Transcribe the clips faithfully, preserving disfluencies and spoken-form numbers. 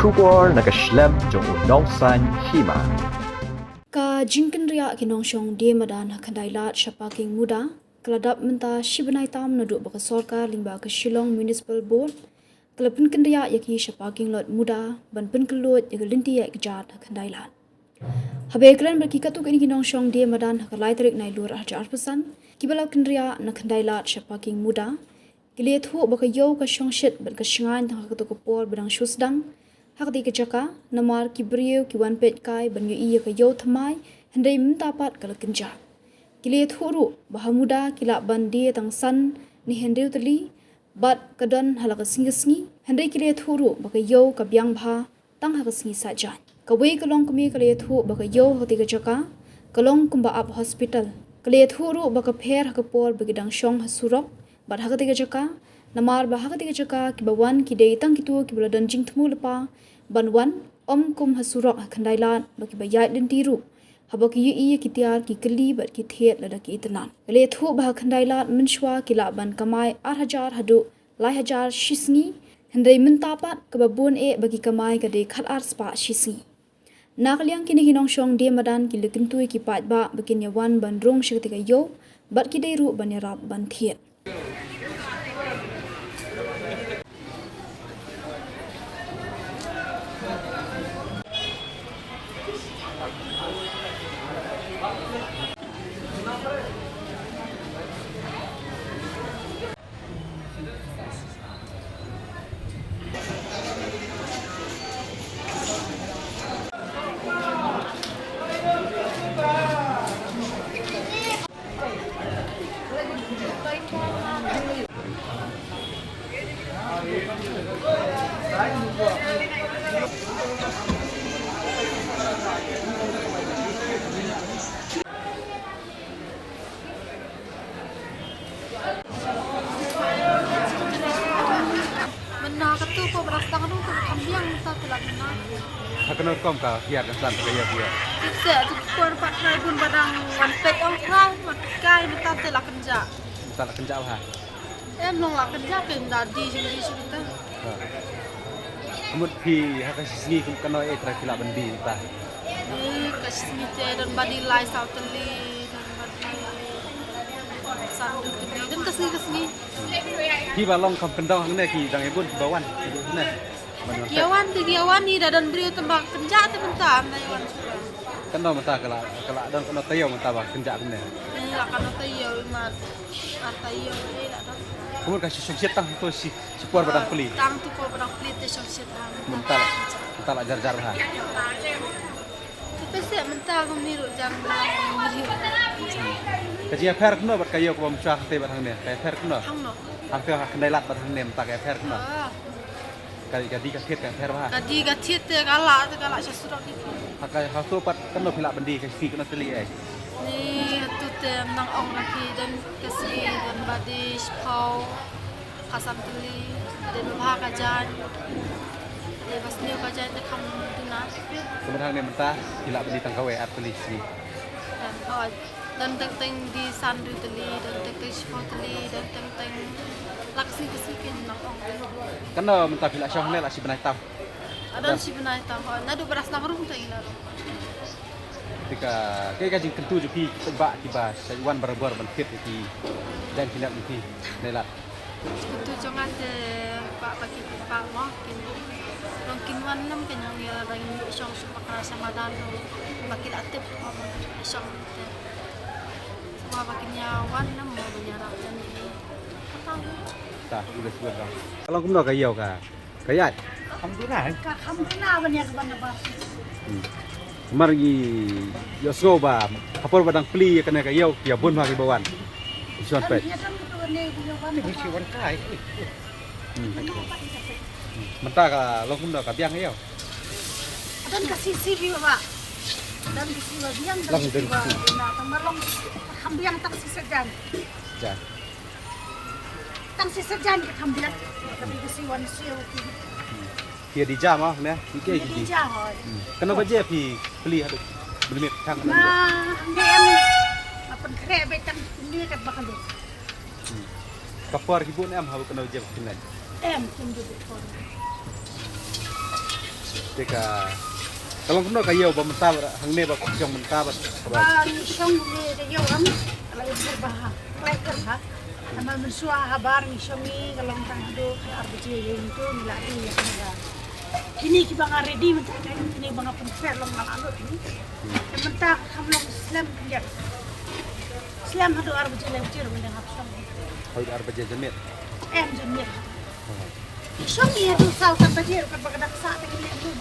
Khubor na ka shlem jong u Nongsaiñ Hima. Ka jingkynriah ki nongshong die madan ha Khyndai Lad sha parking MUDA ka la dap mynta shi bnai tam naduh ba ka sorkar lyngba ka Shillong Municipal Board ka la pynkynriah ïa ki sha parking lot MUDA ban pynkylluid ïa ka lynti ïaid kjat ha Khyndai Lad. Haba ïakren bad ki katto katne ki nongshong die madan ha ka lai tarik Nailur ar hajar arphew san, kiba la kynriah na Khyndai Lad sha parking MUDA, ki la ïathuh ba ka ïew ka shong shit bad ka shngaiñ tang ha kato ka por ba dang shu sdang ha katei ka jaka, namar ki briew ki wan peit kai ban ïohi ïa ka ïew thymmai, hynrei mynta pat ka la kynjah. Ki la ïathuh ruh ba ha MUDA ki lah ban die tang san ne hynriew tylli, bad ka don ha la ka sngi ka sngi, hynrei ki la ïathuh ruh ba ka ïew ka biang bha tang ha ka sngi Saitjaiñ. Kawei ka longkmie ka la ïathuh ba ka ïew ha katei ka jaka ka long kumba ap hospital. Ka la ïathuh ruh ba ka pher ha ka por ba ki dang shong ha surok bad ha katei ka jaka, namar ba ha katei ka jaka kiba wan ki dei tang kito kiba la don jingthmu lypa ban wan, ym kum ha surok ha Khyndai Lad ba kiba ïaid lynti ruh haba ki ïohi ïa ki tiar ki kylli bad ki thied lada ki itynnad. Ka la ïathuh ba ha Khyndai Lad mynshuwa ki lah ban kamai ar hajar haduh lai hajar shi sngi, hynrei mynta pat kaba bun eh ba ki kamai ka dei khatar spah shi sngi. Na ka liang kine ki nongshong die madan ki la kyntu ïa ki paidbah ba kin ïa wan ban rung sha katei ka ïew bad ki dei ruh ban ïarap ban thied. Mynta katu ko bras tang tu ka kham biang mynta tu la mynta. Ha kano rukom ka hiar kan san ka hiar hiar. Tipse tu ko pat trai bun badang wan pet ong trai wan pet kai mynta tu la kynja. Mynta la kynja ha. Em nong la kynja ke mynta di jing di shu mynta. Ha. Kamut phi ha ka sngi kum kano e trai phi la ban di mynta. Ni ka sngi te don badi lai saw teli don badi. San du teli don ka sngi ka sngi. Ki ba long kam kyndong hangne ki dang ïa bun ki ba wan. Hangne. Ban wan. Ki ïa wan te ki ïa wan ni da don briew tang ba kynja te mynta am da ïa wan. Kano mynta ka la ka la don kano taïew mynta ba kynja hangne. Ni la kano taïew ma ar taïew ni la don. Kumut ka shi shong shet tang to shi shi por ba dang pli. Tang tu por ba dang pli te shong shet tang. Mynta la mynta la jar jar ha. Te pese mynta kum ni ruh jam ba ni ruh. Ka jingïapher kumno bad ka ïew kaba mynshwa hangtei bad hangne, ka ïapher kumno? Hangno? Hangtei ha Khyndai Lad bad hangne mynta ka ïapher kumno? Ah. Ka, ka di ka thied ka ïapher bha? Ka di ka thied te ka lah, te ka lah sha surok di. Ha ka, ha to pat kano phi lah ban di ka sngi kano tylli eh? Ni tu te nang ong la ki don ka sngi don badi shiphew. Ka san tylli, dei ba bha ka jaiñ, dei ba sniew ka jaiñ te kham duna. Kumut hangne mynta, ki lah ban die tang kawei ar tylli sngi. Em, hooid, don teng teng die san hynriew tylli, don teng teng shiphew tylli, don teng teng la ka sngi ka sngi kin nang ong. Kano mynta phi la shong hangne la shi bnai tam? Don shi bnai tam, hooid, naduh ba la sdang rung te ngi la rung. Te ka, kaei ka jingkyntu jong phi ki paidbah kiba sa wan barabor ban thied ïa ki jaiñkynad jong phi ne lad? Kyntu jong nga te ba, ba ki paidbah mo kin, long kin wan lem kin ïa, ïa rang ïa shong sha bakra sha madan ruh ba ki la tip mo ba kin ïa shong te. Sngewbha ba kin ïa wan lem mo ban ïarap ïa ngi. Kata. Ta, udah sudah dah. Ka long kumno ka ïew ka? Ka ïaid. Kham duna. Ka kham duna ban ïa ka ban ba. Hmm. Namar ngi ïohsngew ba ha por ba dang plie ïa kane ka ïew ki ïa bun bha kiba wan. Ki shu wan peit. Ïa dang kiba wan ne kiba wan. Kiba shu wan kai. Hmm. Mynta ka long kumno ka biang ka ïew. Don ka sisi biang ba. Don ka sisi ba biang. Long don ka sisi. Duna tang ba long kham biang tang sisi jan. Jan. Tang shisha jan ka kham biang. Ka dei ka siwan siew ki. Phi dei jam ah ne? Phi dei jam ah. Hmm. Kano baje phi plie haduh mynmiet tang? Ma, ne em. Ma pynkhreh beit tang ne kat ba ka lut. Hmm. Ka por ki bun em haba kano baje phi plie? Em, kim ju beit por. Te ka, ka long kumno ka ïew ba mynta ba hangne ba shong mynta ba, ba Ba ngi shong ne ka ïew am, ka la ïew ba ha, ka la ïew ba ha. Namar mynshuwa habar ngi shong ngi ka long tang haduh ka ar baje ïew ngi tu ngi la dei ïa kane ka. Kine kiba nga ready mynta ka kine ba nga pynpher long nga la lut ni. Te mynta ka kham long slem ïa. Slem haduh ar baje lai baje ruh ngi dang hap shong. Haduh ar baje janmiet. Em janmiet. Shong ïa tu saw san baje ruh kat ba ka dak sa te kine tu.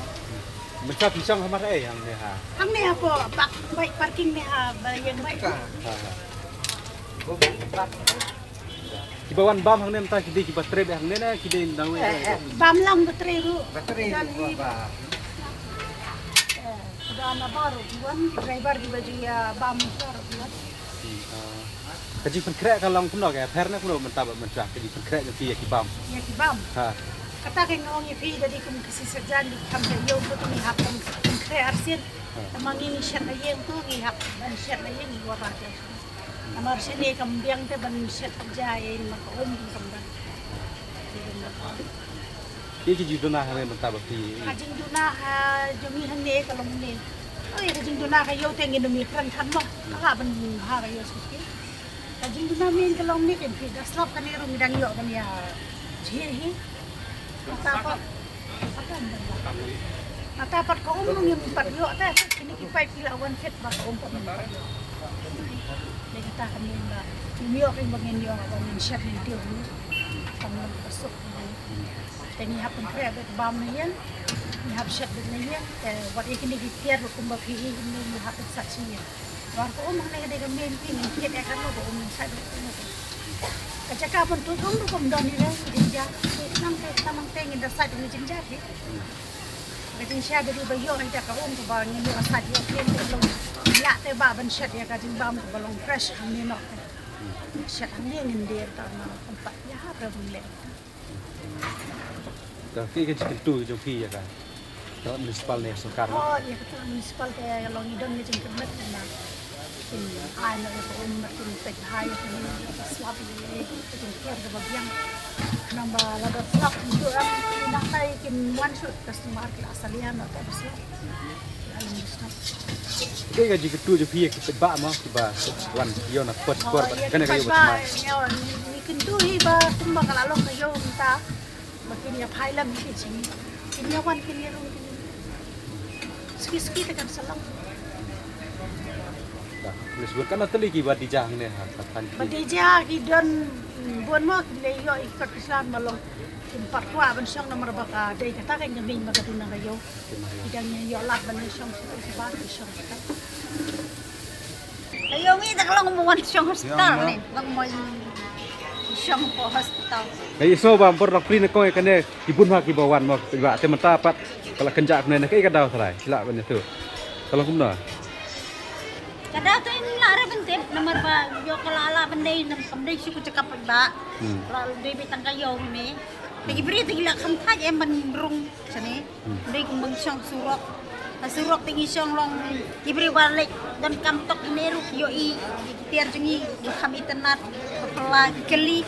Mynta phi shong hamar eh hangne ha. Hangne hapoh bak bike parking ne ha ba ïeng bike. Ha ha. Kiba wan bam hangne mynta ki dei kiba trei beit hangne ne ki dei nang wei. Bam lang ba trei ruh. Ba trei ruh ba. Ba na baru wan driver kiba ju ïa bam ruh wan. Ka jingpynkhreh ka long kumno ka pher ne kumno mynta ba mynta ka jingpynkhreh jong phi ïa ki bam. Ïa ki bam. Ha. Kata ka nga ong ïa phi da dei kum ki shisha jan di kham da ïew ko tu ngi hap pynkhreh arsien. Tama ngi shet na ïeng tu ngi hap ban shet na ïeng ngi wara. Namar shane kam biang te ban shet ja ïa in ma ka um kam ban. Ki ki jingduna ha mynta ba phi. Ka jingduna ha jong ngi hangne ka long ne. Oi ka jingduna ka ïew te ngin ym ïakren khan mo. Ka la ban ha ka ïew suki. Ka jingduna min ka long ne kin phi da slap kane ruh ngi dang ïoh ban ïa jhieh hi. Kata pat. Kata pat ka um ruh ngim pat ïoh te. Kine ki paip ki la wan fit ba ka um pat ngim pat ïoh. Dei kata kane ba ngim ïoh kin ba ngin ïoh ba ngin shet ngin tiew. Kam long ka suk. Te ngi hap pynkhreh beit bam na ïing, ngi hap shet beit na ïing, te wat ïa kine ki tiar ruh kumba phi ïa kine ngi hap pynsat shi ïing. War ka um hangne ka dei ka main thing, ngi thied ïa kano ka um ngi sait beit kano ka. Ka jaka ban tu um ruh kam don ïa ka jingjia, te nang te nang te ngin da sait ïa ka jingjia te. Ka jingshisha da dei ba ïoh ïa ka um kaba ngin ïoh sait ïa ka long. Ïa te ba ban shet ïa ka jingbam kaba long fresh hangne noh te. Shet hangne ngin der ta na kumta ïa ha ka bun leh. Ka ki ka jingkyntu jong phi ïa ka. Ka municipal ne sorkar. Oh, ïa ka municipal te long i don ne jingkyntu na. Kin ai na ka um na kin tek hai kin slap ïa ka jingkyntu ka ba biang. Namba la dot slap tu am na tai kin wan shu customer ki la salia na ta slap. Ki ka jingkyntu jong phi ïa ki paidbah mo kiba wan ïoh na por por kane ka ïoh ba. Ngi kyntu hi ba kumba ka la long ka ïoh mynta ba kin ïa phai lam ki jing kin ïa wan kin ïa rung kin suki suki te kan sa long. Ba dei ja ki don bun mo ki lei ïoh i kot ki slam ba long kin pat kwah ban shong namar ba ka dei kata ka ïa ming ba ka duna ka ïoh. Ki dang ïa ïoh lad ban ïa shong shuh shuh ba ki shong shuh. Ka ïoh ngi da ka long mo wan shong hospital ne long mo shong po hospital. Ka ïoh so ba por rak pri na kong kane ki bun ha ki ba wan mo ki ba te mynta pat ka la kynjah kumne na ka ïa ka daw trai sila ban ïa tu. Ka long kumno? Ka daw te la re ban tip namar ba ïoh ka la la ban dei nam kam dei shu ku cakap ba. La dei bi tang ka ïoh ne. Te ki bri te ki la kham thaj em ban rung shane. Dei kum ban shong surok. Ha surok te ngi shong long ki briew ba leit donkam tok ine ruh ki ïohi ki tiar jong ngi ki kham itynnad ba phylla ki kylli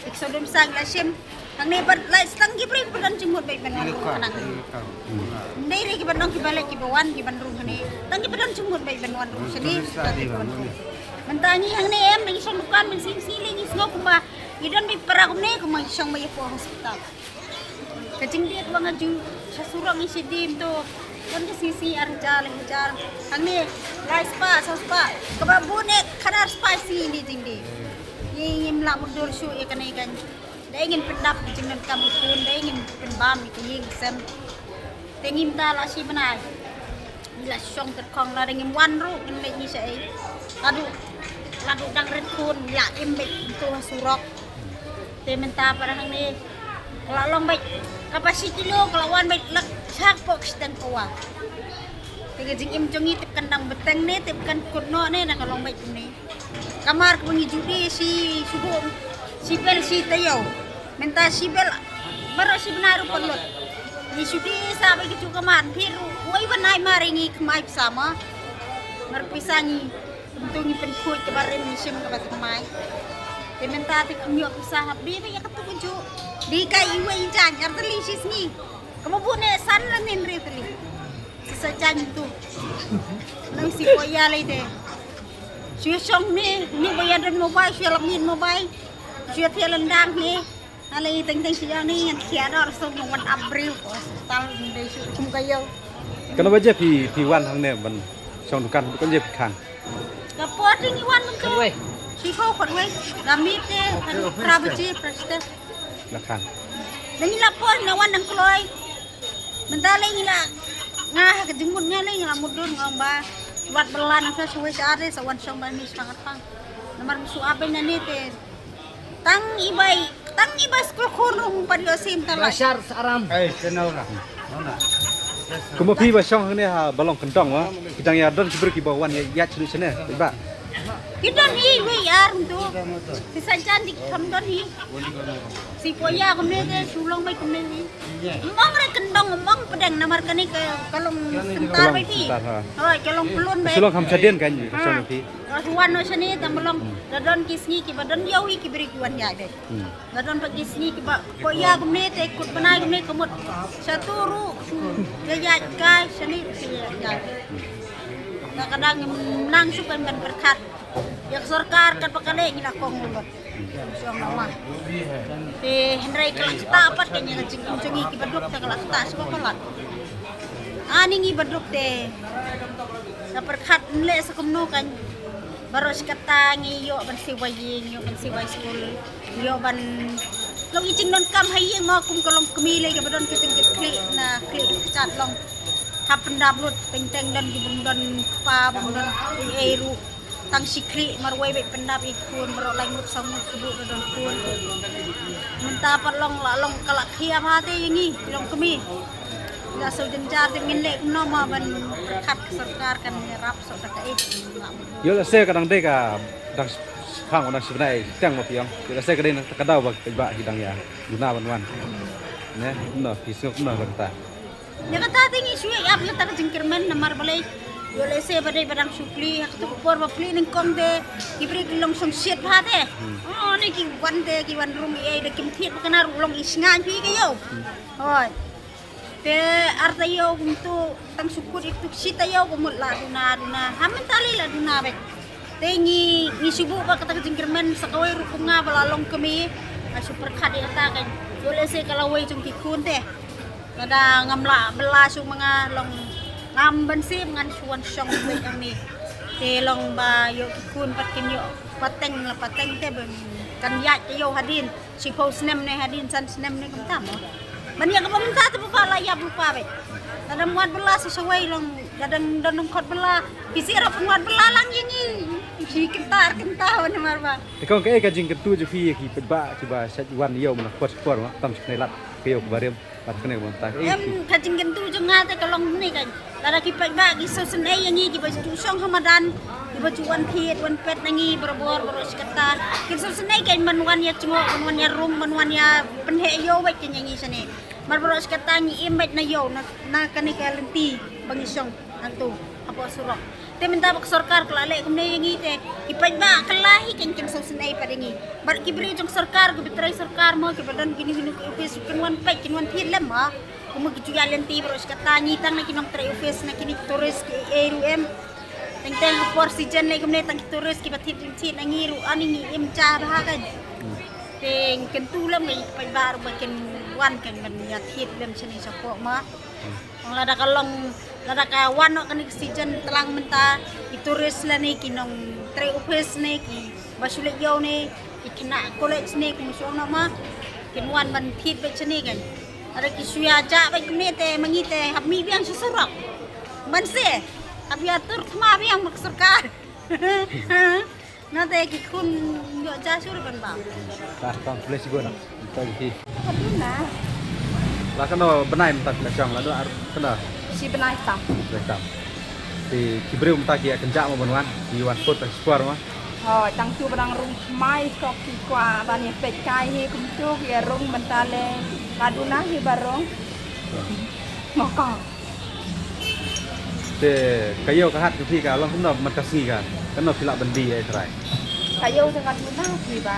ki sodom sang la shim. Hangne ba leit tang ki briew ki ba don jingmut beit ban wan rung khnang. Dei re ki ba don ki ba leit ki ba wan ki ban rung hangne. Tang ki ba don jingmut beit ban wan rung shane. Mynta ngi hangne em ngi shong dukan ban sing sing le ngi sngew kumba ngi don beit para kumne kumba ngi shong ba ïa po hospital. Ka jingdie kaba nga ju sha surok ngi shidim to. Don ka sngi sngi ar hajar lai hajar. Hangne lai spah saw spah kaba bun ne khatar spah sngi ne jingdie. Ngi ngim lah mutdur shuh ïa kane ka. Dei ngin pyndap ka jingdonkam ka khun dei ngin pynbam ïa ka ïing ka sem. Te ngim da la shi bnai. Ngi la shong tyrkhong lada ngim wan ruh ngin leit ngi shaei. Ladu ladu dang rit khun ngi la im beit ngi tu ha surok. Te mynta pat hangne ka la long beit kaba shi kilo ka la wan beit lak shak pok shiteng pawa. Te ka jingim jong ngi tip kan dang bteng ne tip kan kut noh ne na ka long beit kumne. Kamar kaba ngi ju die shi shubu shi bel shi taïew. Mynta shi bel baroh shi bnai ruh pynlut. Ngi shu die sa ba ngi ju kamar phi ruh wei ban ai mar ïa ngi kmai pisa ma. Mar pisa ngi kumtu ngi pynkhuid kaba rim ngi shim kaba thymmai. Te mynta te kham ïoh pisa hap die ba ïa katu ka ju. Die kai iwei i jaiñ ar tylli shi sngi. Kaba bun ne sa An la nin re tali. Sisa jan tu. Nang si ko ya le de. Shu shong ni, ni ba ya don mobile, shu lak nin mobile. Shu thia lendang ni. Ale teng teng shu ya ni ngan khia dor so mo wan abril ko hospital ni de shu kum ka yo. Kano ba je phi phi wan hangne ban shong dukan ko je phi khang. Ka por ti ngi wan nang tu. Khot wei. Shi kho khot wei. Ga mi te kan pra ba ji preste. Na khang. Nang la por na wan nang kloi. Mynta le ngi la nga ha ka jingmut nga le ngi la mut dur nga ba. Wat belan sa shwe sa are sa wan shong ba mi shang arpang. Namar musu abe na ni te. Tang ibai, tang ibai skul khun rung pan yo sim ta la. Rashar saram. Ai, kenal lah. Mana? Kumba phi ba shong hangne ha ba long kyndong wa. Ki dang ïa don ki briew ki ba wan ïa ïa chini chene ba. Ki don hi wei ar tu. Si sa jan dik kham don hi. Si po ya kumne de shu long bai kumne hi. Mong re kyndong mong pedeng namar kane ka long sentar bai phi. Hoi, ka long pelun bai. Shu long kham chadien kan ji. Ka shong phi. Ka shu wan no shane tam long. Da don ki sngi ki ba don yo hi ki briew ki wan ïa de. Hmm. Nga don pat ki sngi kiba ko ïa kumne te kut bnai kumne ka mut. Sha tu ruh shu ïa ïa kai shane ruh shu ïa ïa. Nga ka dang nang shu kan ban pyrkhat. Ïa ka sorkar kat ba ka leh ngi la kong ruh. Shu ong nama. Te hynrei ka la kata pat ka ïa ka jingim jong ngi kiba duk te ka la kata shu ka la. Ani ngi ba duk te. Nga pyrkhat nleh sa kumno kan. Baroh shi katta ngi ïoh ban siewai ïing, ïoh ban siewai skul, ïoh ban long i jingdonkam ha ïing mo kum ka long kmie lei kaba don ki jingkit khlieh na khlieh kjat long. Hap pyndap lut teng teng don ki bym don kpa bym don ei ei ruh. Tang shi khlieh marwei beit pyndap ïa ki khun baroh lai ngut saw ngut ki buh da don khun. Mynta pat long la long ka la khia ma te ïa ngi ki long kmie. La saw jynjar te ngin leh kumno ma ban pyrkhat ka sorkar kan ïarap. Ïoh lehse ka dang dei ka dang shipang dang shibnai tang ma phi ong. Ïoh lehse ka dei na ka daw ba ba hi dang ïa duna ban wan. Ne, no, phi sngewthuh na kata. Ïa kata te ngi shu ïa ap ïa ta ka jingkyrmen namar balei. Ïoh lehse ba dei ba dang shu plie ha katu ka por ba plie nyngkong te ki briew ki long shong shit bha te. Oh, ne ki wan te ki wan rung ïa da kim thied ba kana ruh long i sngaiñ phi ka ïoh. Hoi. Te ar taïew kumtu tang shu kut ïa ktu shi taïew ka mut la duna duna. Ha mynta lei la duna beit. Te ngi ngi shu buh ba kata ka jingkyrmen sa kawei ruh kum nga ba la long kmie. Nga shu pyrkhat ïa kata ka ïoh lehse ka lawei jong ki khun te. Lada ngam lah bylla shu ma nga long ngam ban siem ngan shu wan shong beit hangne. Te long ba ïoh ki khun pat kin ïoh pateng la pateng te ban kan ïaid taïew hadien. Shiphew snem ne hadien san snem ne kumta mo. Ban ïa kaba mynta te ba la ïap lypa beit. Lada ym wad bylla sa shawei long lada dang don khot bylla. Phi sngewthuh ba ym wad bylla lang ïa ngi. Shi kynta ar kynta wan namar ba. Te kong kaei ka jingkyntu jong phi ïa ki paidbah kiba shait wan ïew mynta khot por ma tam shipnei lad ka ïew kaba rim. Bad kane ka bynta ka, eh, em, ka jingkyntu jong nga te ka long ne ka. Lada ki paidbah ki sngewsynei ïa ngi kiba ju shong ha madan, kiba ju wan thied wan peit na ngi barabor baroh shi katta. Kin sngewsynei ka ban wan ïa jngoh, ban wan ïa rung, ban wan ïa pynheh ïew bad kin ïa ngi shane. Mar baroh shi katta ngi im bad na ïew na, na kane ka lynti ba ngi shong. Hangtu hapoh surok. Te mynta ba ka sorkar ka la leh kumne ïa ngi te ki paidbah ka la hi kin kin sngewsynei pat ïa ngi. Bad ki briew jong sorkar kiba trei sorkar mo kiba don kino kino ki office kin wan peit kin wan thied lem mo. Kumba ki ju ïa lynti baroh shi katta ngi tang na ki nongtrei office na kine ki tourist ki ei ruh em. Teng teng ha por season lei kumne tang ki tourist kiba thied kin thied na ngi ruh ani ngi im ja bha kan. Te ngi kyntu lem ngi paidbah ruh ba kin wan kan ban ïa thied lem shane shapoh mo. Ong lada ka long, lada ka wan noh kane ka season tlang mynta, ki tourist lane ki nongtrei office ne, kiba shu leit ïew ne, ki khynnah college ne, kum shu ong noh ma, kin wan ban thied beit shane kan. Lada ki shu ïa jah beit kumne te, ma ngi te, hap mih biang sha surok. Ban se, hap ïa tur thma biang ma ka sorkar. Nangta ki khun ïoh ja shuh ban ba. Ka tang place go na. Tang ki. Aduh na. La kano bnai mynta la shong la do ar kano. Shi bnai tam. Bnai tam. Te ki briew mynta ki ïa kynjah mo ban wan, ki wan kut tang spor mo. Ho, tang tu ba dang rung mai kop ki kwah ban ïa peit kai hi kumtu ki ïa rung mynta le. Ka duna hi ba rung. Mo ko. Te ka ïew ka hat ka phi ka long kumno man ka sngi ka, kano phi lah ban die ai trai. Ka ïew te ka duna phi ba.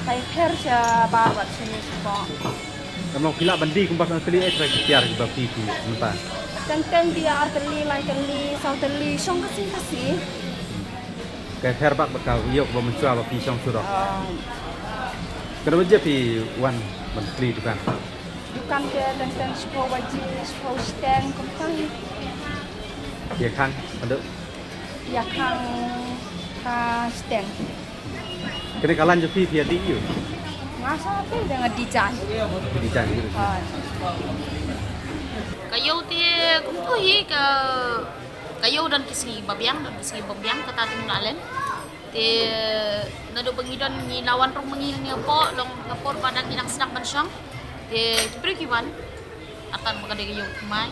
Ka ïa pher sha bar bad sha ni sha ko. Kam long phi lah ban die kumba ka tylli, eh, trai ki tiar kiba phi phi mynta. Teng teng die ar tylli, lai tylli, saw tylli, shong ka sngi ka sngi. Ka pher bak bad ka ïew kaba mynshuwa ba phi shong surok. Ah. Ka dei ba je phi wan ban plie dukan. Dukan te teng teng shiphew baje, shiphew shiteng kumta. Ïa khang, aduh. Ïa khang ka shiteng. Kane ka lain jong phi phi ïa die ïew? Nga sa phi da nga die jan. Die jan ïew. Ah. Ka ïew te kumto hi ka, ka ïew don ki sngi ba biang, don ki sngi ba biang, kata te ngim lah len. Te naduh ba ngi don ngi la wan rung ma ngi hangne hapoh, long ka por ba dang ngi dang sdang ban shong. Te ki briew ki wan. Atan ba ka dei ka ïew thymmai.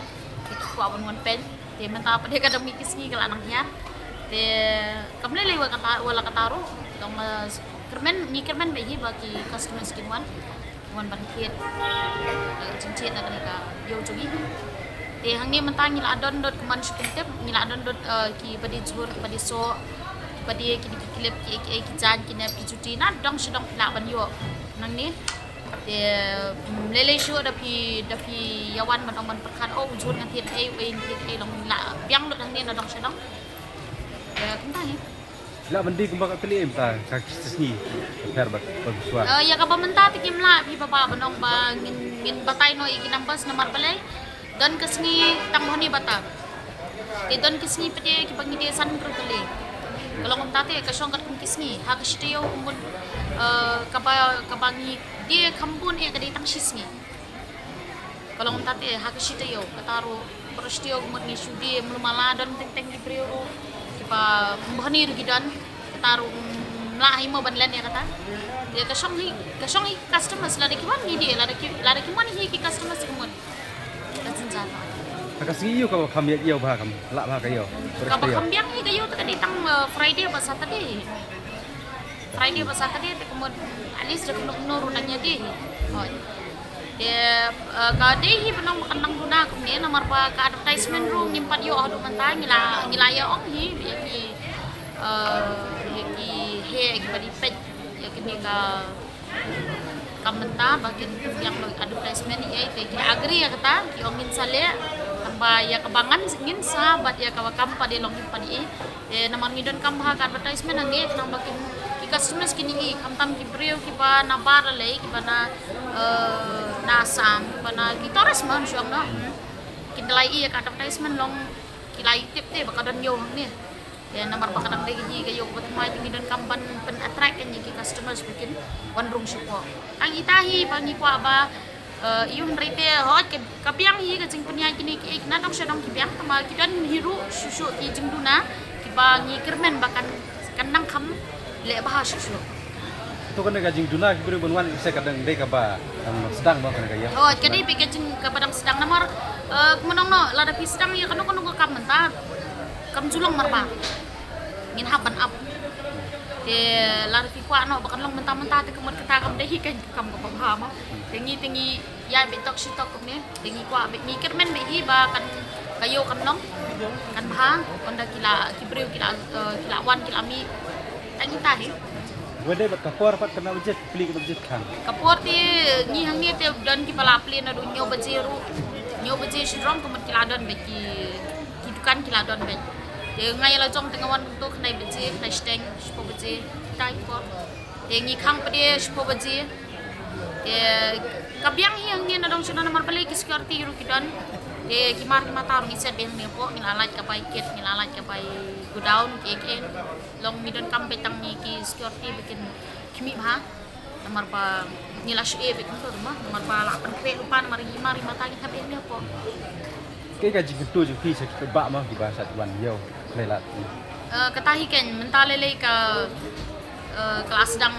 Te ki kwah ban wan peit. Te mynta pat de ka dang mih ki sngi ka la nang hiar. Te kam lei lei wa kata, wa la kata ruh. Long ma kyrmen, ngi kyrmen beit hi ba ki customers kin wan. Wan ban thied. Jingthied na kane ka ïew jong ngi. Te hangne mynta ngi la don dot kumban shu pyntip, ngi la don dot, eh, kiba die jhur, kiba die soh, kiba die kine ki clip, ki, ki, ki jaiñ, ki nep, ki juti, na dong sha dong phi lah ban ïoh. Nangne. Te, mm, lei lei shuh da phi, da phi ïa wan ban ong ban pyrkhat, oh, u jhur ngan thied ei, u ei ngan thied ei, long la biang lut hangne na dong sha dong. Te kumta hi. Lah ban die kumba ka tylli mynta ka sngi, ka pher bad ka mynshuwa. Eh, ïa kaba mynta te kim lah phi ba ba ban ong ba ngin, ngin batai noh ïa ki numbers namar balei. Don ka sngi tang ba hynñiew bata. Te don ki sngi pat kiba ngi die san hynriew tylli. Ka long kumta te ka shong katkum ki sngi. Ha ka shi taïew kumno, eh, kaba, kaba ngi die kham bun eh ka dei tang shi sngi. Ka long kumta te ha ka shi taïew, kata ruh baroh shi taïew kumno ngi shu die, mula mala don teng teng ki briew ruh kiba ym bha ni ruh ki don, kata ruh, mm, lah hi mo ban len ïa kata. Te ka shong hi, ka shong hi customers, lada ki wan ngi die, lada ki, lada ki wan hi ki customers kumno. Ka jynjar. Ha ka sngi ïew kaba kham ïa ïew bha, kham lah bha ka ïew. Kaba kham biang hi ka ïew te ka dei tang, eh, Friday bad Saturday. Friday bad Saturday te kumno, at least da kumno kumno ruh dang ïa die hi. Hooid. Te, eh, ka dei hi ba nang ba kan nang duna kumne namar ba ka advertisement ruh ngim pat ïoh haduh mynta, ngi la, ngi la ïa ong hi ïa ki, eh, ïa ki heh kiba die peit ïa kine ka kam mynta ba kin pynbiang noh advertisement ïa, te ki agree ïa kata, ki ong ngin sa leh, tang ba ïa kaba ngan ngin sa bad ïa kaba kam pat de long ngin pat ïa. Te namar ngi donkam bha ka advertisement hangne, khnang ba kin ki customers kin ïohi, khamtam ki briew kiba na bar lei, kiba na, eh, na Assam, kiba na ki tourist man shuwa noh. Kin da la ïohi ïa ka advertisement long ki la ïohi tip te ba ka don ïew hangne. Te namar ba ka dang dei ka ïew kaba thymmai te ngi donkam ban pyn attract ïa ki customers ba kin wan rung shapoh. Tang ita hi ba ngi kwah ba, eh, ïew hynrei te hooid ka, ka biang hi ka jingpynïaid kine kiei, na dong sha dong ki biang, tangba ki don hi ruh shuh shuh ki jingduna kiba ngi kyrmen ba kan, kan nang kham leh bha shuh shuh. To kane ka jingduna ki briew ban wan, ise ka dang dei kaba dang sdang ba kane ka ïa. Oh, ka dei beit ka jing kaba dang sdang namar, eh, kumno nong noh, lada phi sdang ïa kano kano ka kam mynta kam ju long marba. Ngin hap ban ap. Te lada phi kwah noh ba kan long mynta mynta te ka mut kata kam dei hi ka kam kaba bha mo. Te ngi, te ngi ïa beit tok shi tok kumne. Te ngi kwah beit, ngi kyrmen beit hi ba kan, ka ïew kan long, kan bha, ynda ki la, ki briew ki la, eh, ki la wan ki la mih. Tang ita hi. Wa dei bad ka por pat katno baje plie, katno baje khang? Ka por te ngi hangne te don kiba la plie naduh hynñiew baje ruh. Hynñiew baje shynrong ka mut ki la don beit ki, ki dukan ki la don beit. Te nga ïa la jong te nga wan kumto khyndai baje, khyndai shiteng, shiphew baje, ita hi por. Te ngi khang pat de shiphew baje. Te ka biang hi hangne na dong sha dong namar balei ki security ruh ki don. Te ki mar ki mata ruh ngi set beit hangne hapoh, ngi la lait ka bai gate, ngi la lait ka bai godown, ki, ki. Long ngi donkam beit tang ngi ki security ba kin khmih bha. Namar ba ngi la shu ïeh beit kumto ruh mo, namar ba la pynkhreh lypa namar i mar i mata ngi thep ïa ngi hapoh. Kaei ka jingkyntu jong phi sha ki paidbah mo kiba sa wan ïew khlei lad? Eh, kata hi keiñ mynta lei lei ka, eh, ka la sdang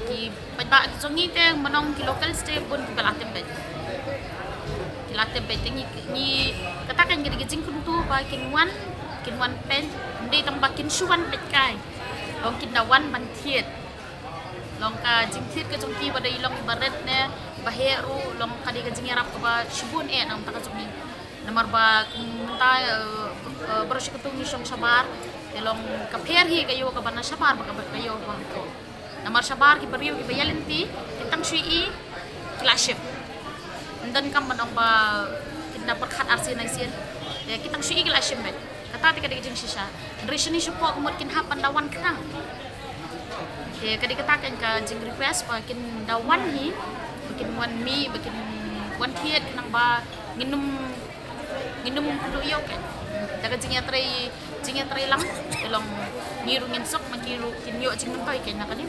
ki paidbah ki jong ngi te, mynno ki local te bun kiba la tep beit. Ki la tep beit te ngi, ngi kata keiñ ka dei ka jingkyntu ba kin wan, kin wan peit, ym dei tang ba kin shu wan peit kai. Long kin da wan ban thied. Long ka jingthied ka jong ki ba dei long ba rit ne ba heh ruh, long ka dei ka jingïarap kaba shibun eh na ka bynta ka jong ngi. Namar ba mynta, eh, eh, baroh shi katto ngi shong shabar. Te long ka pher hi ka ïew kaba na shabar bad ka ïew ba hapoh. Namar shabar ki briew kiba ïaid lynti ki tang shu ïohi Ki la shim. Ym don kam ban ong ba kin da pyrkhat arsien arsien. Te ki tang shu i ki la shim beit. Kata te ka dei ka jingshisha. Hynrei shini shapoh ka mut kin hap ban da wan khnang. Te ka dei kata ka jing request ba kin da wan hi, ba kin wan mih, ba kin wan thied khnang ba ngin ym, ngin ym kynduh ïew kein. Da ka jingïatrei, jingïatrei lang, te long ngi ruh ngin suk, ma ki ruh kin ïoh jingmyntoi kein na kane.